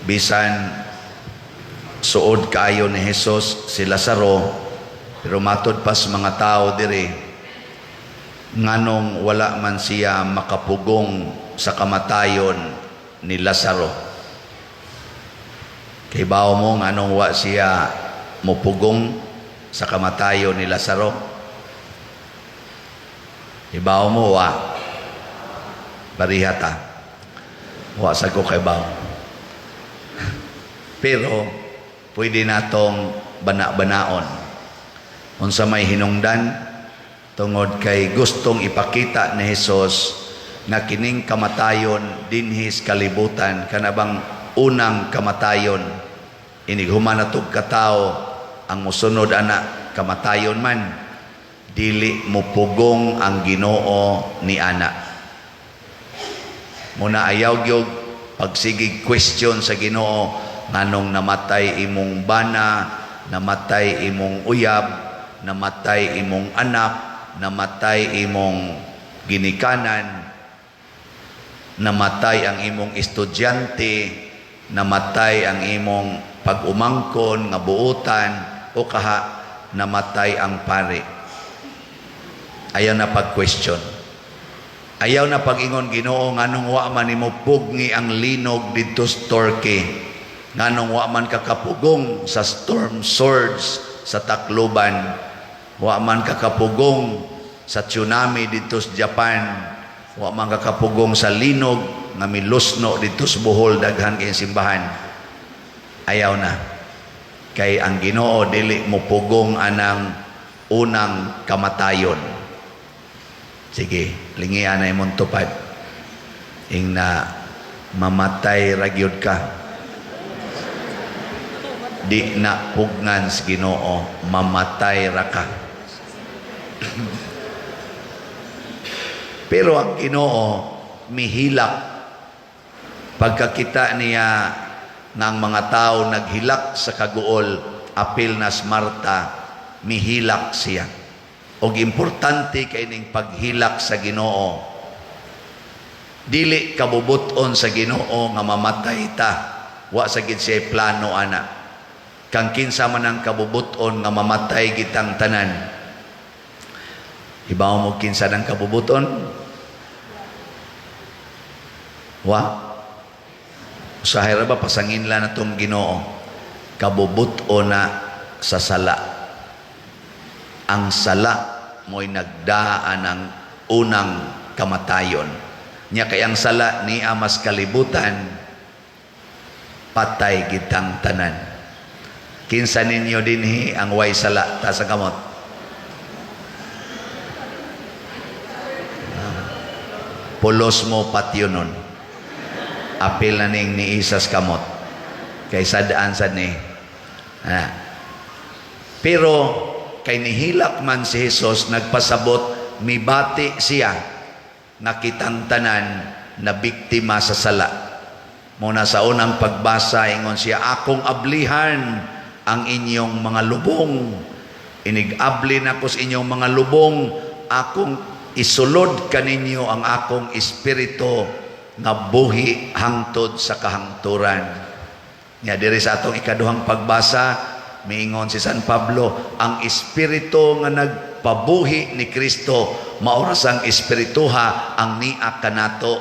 Bisan suod kaayo ni Jesus si Lazaro, pero matod pa sa mga tao diri, nganong wala man siya makapugong sa kamatayon ni Lazaro? Kay bawo mo nganong wa siya mupugong sa kamatayon ni Lazaro? Ibaw mo wa? Bariha ta. Wa sa ko kay bawo. Pero pwede natong bana-banaon. Unsa may hinungdan? Tungod kay gustong ipakita ni Jesus nga kining kamatayon dinhi sa kalibutan, kanabang unang kamatayon, inig human na tog katawo, ang musunod ana kamatayon man, dili mupugong ang Ginoo ni ana. Muna ayaw gyud pagsigig question sa Ginoo nganong namatay imong bana, namatay imong uyab, namatay imong anak, namatay imong ginikanan, namatay ang imong estudyante, namatay ang imong pag-umangkon nga buutan, o kaha namatay ang pari. Ayaw na pag-question. Ayaw na pag-ingon, "Ginoo, nganong wa man nimo pugngi ang linog didto sa Turkey? Nganong wa man kakapugong sa storm surge sa Tacloban? Wa man kakapugong sa tsunami didto sa Japan? Wa man kakapugong sa linog nga milusno didto sa Bohol, daghan kay simbahan?" Ayaw na. Kay ang Ginoo dili mupugong anang unang kamatayon. Sige, lingian na imong tupad. Ing na mamatay ra gyud ka. Di na pugngan sa Ginoo, mamatay ra ka. Pero ang Ginoo mihilak pagkakita niya nga ang mga tao naghilak sa kaguol, apil na si Marta, mihilak siya. Og importante kay ning paghilak sa Ginoo. Dili kabubuton sa Ginoo nga mamatay ta. Wa sa gid siya plano ana. Kang kinsa man ang kabubuton nga mamatay kitang tanan? Ibaw mo kinsa ng kabubuton? Wa? Usahay ra ba pasangin lang natong Ginoo. Kabubuton na sa sala. Ang sala mo'y nagdaan ang unang kamatayon. Nya kay ang sala niya mas kalibutan, patay kitang tanan. Kinsa ninyo dinhi ang way sala? Taas ang kamot. Pulos mo patyonon. Apil na ning niisas kamot. Kay sadaan sad ni. Ah. Pero kay nihilak man si Jesus, nagpasabot mibati siya nga kitang tanan na biktima sa sala. Muna sa unang pagbasa, ingon siya, "Akong ablihan ang inyong mga lubong. Inig-abli nako sa inyong mga lubong, akong isulod kaninyo ang akong espiritu nga buhi hangtod sa kahangturan." Nga diri sa atong ikaduhang pagbasa, miingon si San Pablo, ang espiritu nga nagpabuhi ni Kristo mao ra sang espirituha ang nia kanato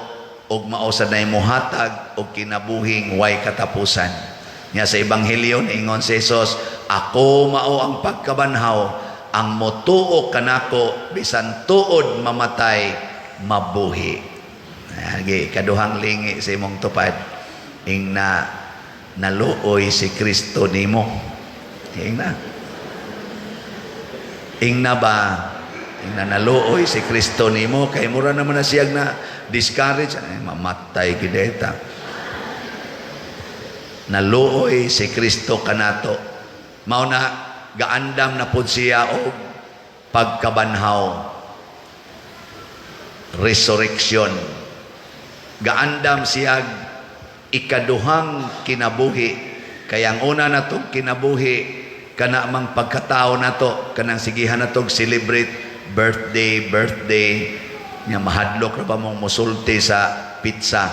ug mao sad nay mohatag og kinabuhing way katapusan. Nya sa ebanghelyo niingon si Jesus, "Ako mao ang pagkabanhaw, ang motuo kanako bisan tuod mamatay, mabuhi." Agi, kaduhang lingi sa imong tupad. Ing na naluoy si Kristo nimo. Ing na. Ing na ba? Ing na naluoy si Kristo nimo kay mura naman na siyag na discourage ay, mamatay gid ta. Naluoy si Kristo kanato. Mao na gaandam na pud siya og pagkabanhaw. Resurrection. Gaandam siya ikaduhang kinabuhi. Kaya ang una natong kinabuhi kana mang pagkatao nato, kanang sigihan natong celebrate birthday, birthday nya mahadlok ra ba mong musulti sa pizza.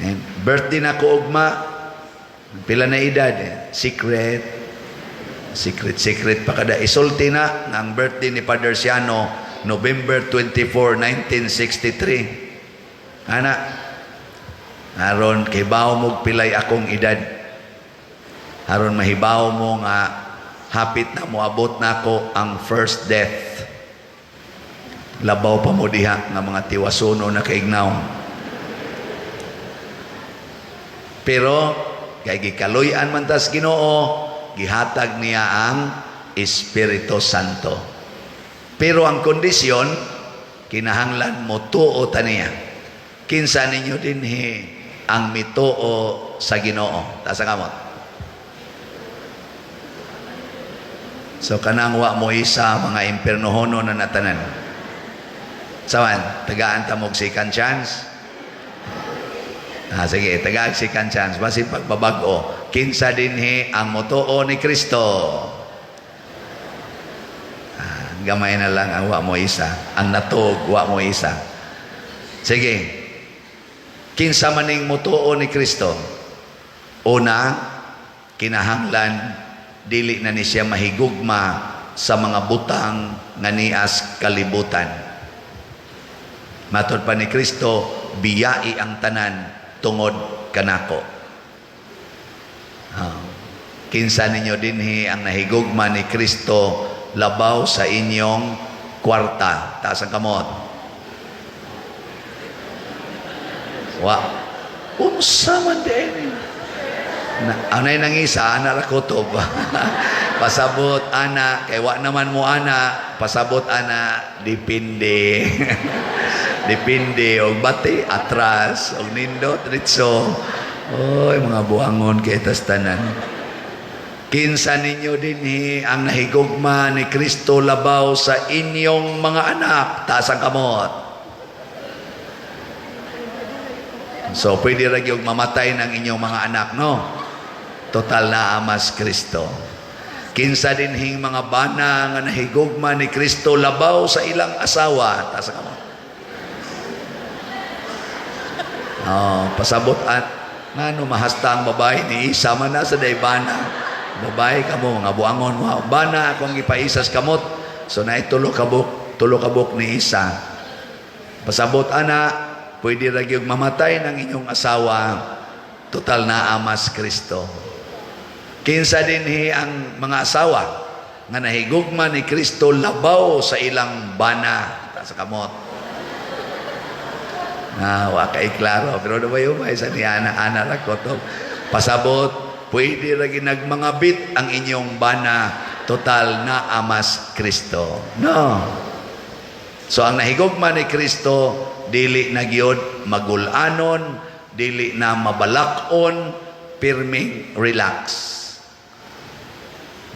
And birthday na ko ugma. Pila na edad? Eh? Secret. Secret, secret pa kada. Isulti na nga ang birthday ni Father Siano, November 24, 1963. Ana, aron kay bawo mo pilay akong edad. Aron mahibaw mo nga hapit na moabot na ako ang first death. Labaw pa mo diha nga mga tiwasuno na kaignaw. Pero kay gikaluy-an man tas Ginoo, gihatag niya ang Espiritu Santo. Pero ang kondisyon, kinahanglan mo tuo ta niya. Kinsa ninyo dinhi ang mituo sa Ginoo? Taas ang kamot. So kanang wa mo isa mga impernohono na natanan. Sawan, tagaan ta mo og second chance. Ah, sige, tagaan second chance. Basi pagbabag-o. Kinsa dinhi ang motuo ni Kristo? Ah, gamay na lang ang wa mo isa. Ang natug, wa mo isa. Sige. Kinsa maning motuo ni Kristo? Una, kinahanglan dili na ni siya mahigugma sa mga butang nga nias kalibutan. Matod pa ni Kristo, biyai ang tanan tungod kanako. Ah. Kinsa ninyo dinhi ang nahigugma ni Kristo labaw sa inyong kwarta? Taas ang kamot. Wa. Unsa man din. Na, anay nang isa, ana ra kutob. Pasabot ana, kay wa naman mo ana, pasabot ana, depende. Depende og bati atras, og nindot ritso. Oy, mga buangon kay tas tanan. Kinsa ninyo dinhi ang nahigugma ni Kristo labaw sa inyong mga anak? Taas ang kamot. So, pwede ra gyud mamatay ng inyong mga anak, no? Total na amas Kristo. Kinsa dinhing mga bana nga nahigugma ni Kristo labaw sa ilang asawa? Taas ang kamot. Oh, pasabot at ngano mahasta ang babae ni isa man na sa daybana. Babae kamo mga buangon mo. Bana akong gipaisas kamot. So naay tulo ka buok ni isa. Pasabot ana, pwede ra gyud mamatay ng inyong asawa. Total na amas Kristo. Kinsa dinhi ang mga asawa nga nahigugma ni Kristo labaw sa ilang bana? Taas sa kamot. Ah, wa kay klaro pero do ba may sa niya ana ana ra ko to. Pasabot, pwede ra nagmangabit ang inyong bana, total na amas Kristo. No. So ang nahigugma ni Kristo dili na gyud magulanon, dili na mabalak-on, pirming relax.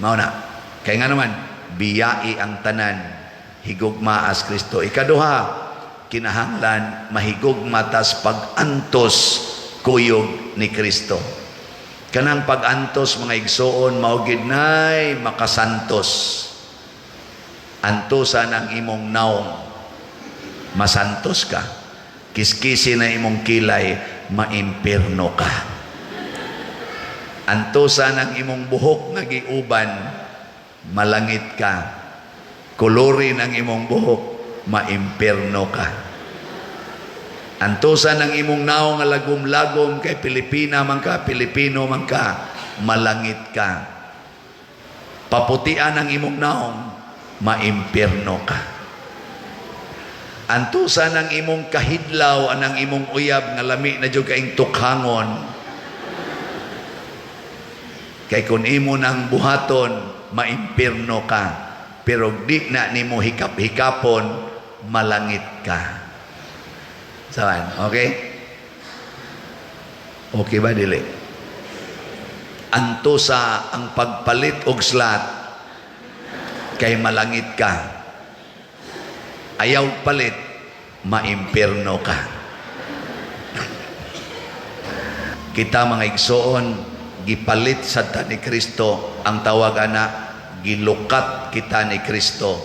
Mao na. Kay nga naman, biyai ang tanan, higugma as Kristo. Ikaduha, kinahanglan mahigugma tas pag-antos kuyog ni Kristo. Kanang pag-antos mga igsoon mao gid nay makasantos. Antosan ang imong naong, masantos ka. Kiskisi na imong kilay, maimpirno ka. Antosan ang imong buhok nga giuban, malangit ka. Kolorin ang imong buhok, maimpirno ka. Antosan ang imong naong nga lagom-lagom kay Pilipina man ka, Pilipino man ka, malangit ka. Paputian ang imong naong, maimpirno ka. Antusan ang imong kahidlaw anang imong uyab nga lami na jud kaing tukhangon. Kay kun imo nang buhaton, maimpirno ka. Pero di na nimo hikap-hikapon, malangit ka. Sawan, okay? Okay ba dili? Antosa ang pagpalit og slat kay malangit ka. Ayaw palit, maimpirno ka. Kita mga igsoon, gipalit sa ta ni Kristo ang tawag ana, gilukat kita ni Kristo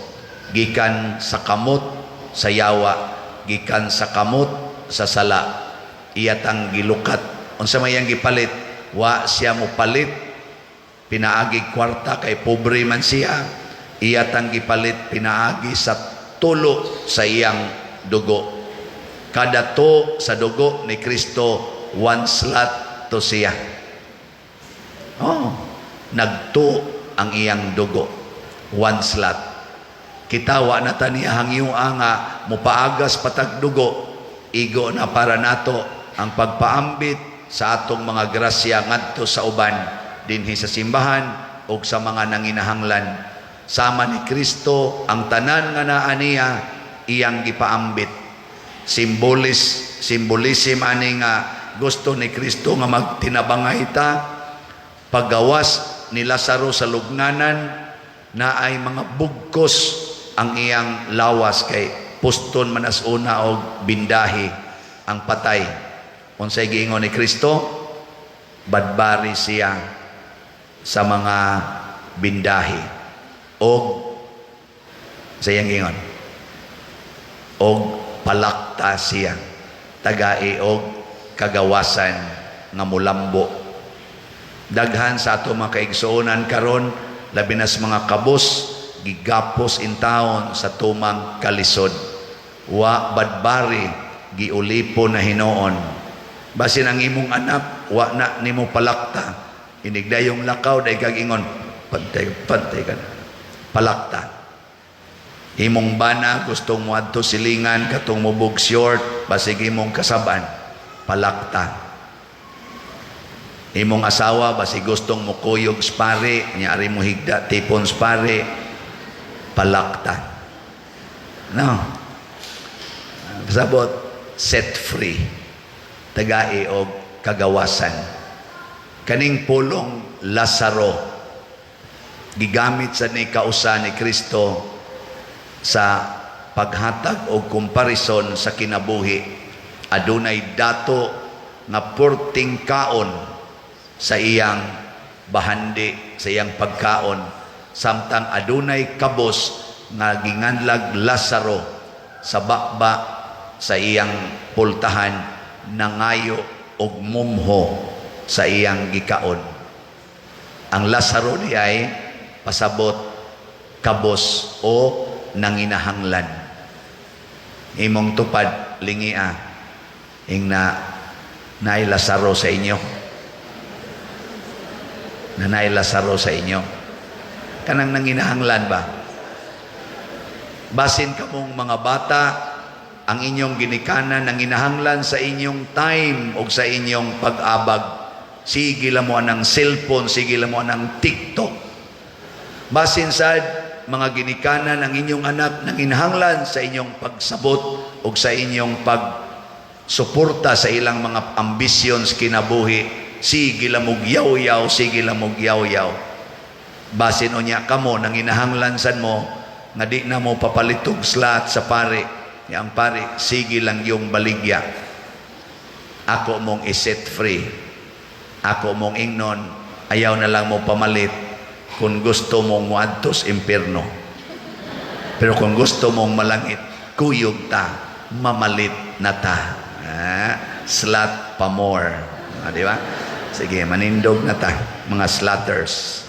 gikan sa kamot sa yawa, gikan sa kamot sa sala. Iya tang gilukat. Unsa may iyang gipalit? Wa siya mo palit pinaagi kwarta kay pobre man siya. Iya tang gipalit pinaagi sa tulo sa iyang dugo. Kada to sa dugo ni Kristo, one slot to siya. Oh, nagto ang iyang dugo. One slot. Kita wa na ta niya hangyoa nga mupaagas patag dugo. Igo na para nato ang pagpaambit sa atong mga grasya ngadto sa uban dinhi sa simbahan o sa mga nanginahanglan. Sama ni Kristo, ang tanan nga naa niya iyang gipaambit. Symbolism ani nga gusto ni Kristo nga magtinabangay ta. Paggawas ni Lazaro sa lugnanan na ay mga bugkos ang iyang lawas kay puston man as una og bindahi ang patay. Unsay giingon ni Kristo? Badbari siya sa mga bindahi og sa iyang giingon og palakta siya, tagai og kagawasan nga mulambo. Daghan sa ato mga kaigsuonan karon, labi na sa mga kabos, gigapos intawon sa tumang kalisod. Wa badbari, giulipon na hinuon. Basin ang imong anak wa na nimo palakta, inigdayong lakaw day kag ingon, "Pantay, pantay ka na." Palakta. Imong bana gustong moadto silingan katong mubog short, basig imong kasaban. Palakta. Imong asawa basig gustong mukuyog spare nya, ari mo higda tipon spare. Palakta. No, sabot, set free, tagai og kagawasan. Kaning pulong Lazaro gigamit sa ni kausa ni Kristo sa paghatag og komparison sa kinabuhi. Adunay dato nga purting kaon sa iyang bahandi, sa iyang pagkaon, samtang adunay kabos nga ginganlag Lazaro sa baba sa iyang pultahan, nangayo og mumho sa iyang gikaon. Ang Lazaro di ay pasabot kabos o nanginahanglan. Imong tupad, lingia ing na naay Lazaro sa inyo, na naay Lazaro sa inyo, kanang nanginahanglan ba. Basin kamong mga bata, ang inyong ginikanan nanginahanglan sa inyong time o sa inyong pag-abag. Sige lang mo anang cellphone, sige lang mo anang TikTok. Basin sad mga ginikanan, ang inyong anak nanginahanglan sa inyong pagsabot o sa inyong pagsuporta sa ilang mga ambisyon sa kinabuhi. Sige lang mog yaw-yaw, sige lang mog yaw-yaw. Basin unya kamo nanginahanglan sad mo nga di na mo papalitog slot sa pare. Ya, ang pare sige lang yung baligya. Ako mong i-set free. Ako mong ingnon, ayaw na lang mo pamalit kung gusto mong muadto sa impierno. Pero kung gusto mong malangit, kuyog ta, mamalit na ta. Ah, slot pa more. Ah, di ba? Sige, manindog na ta, mga slotters.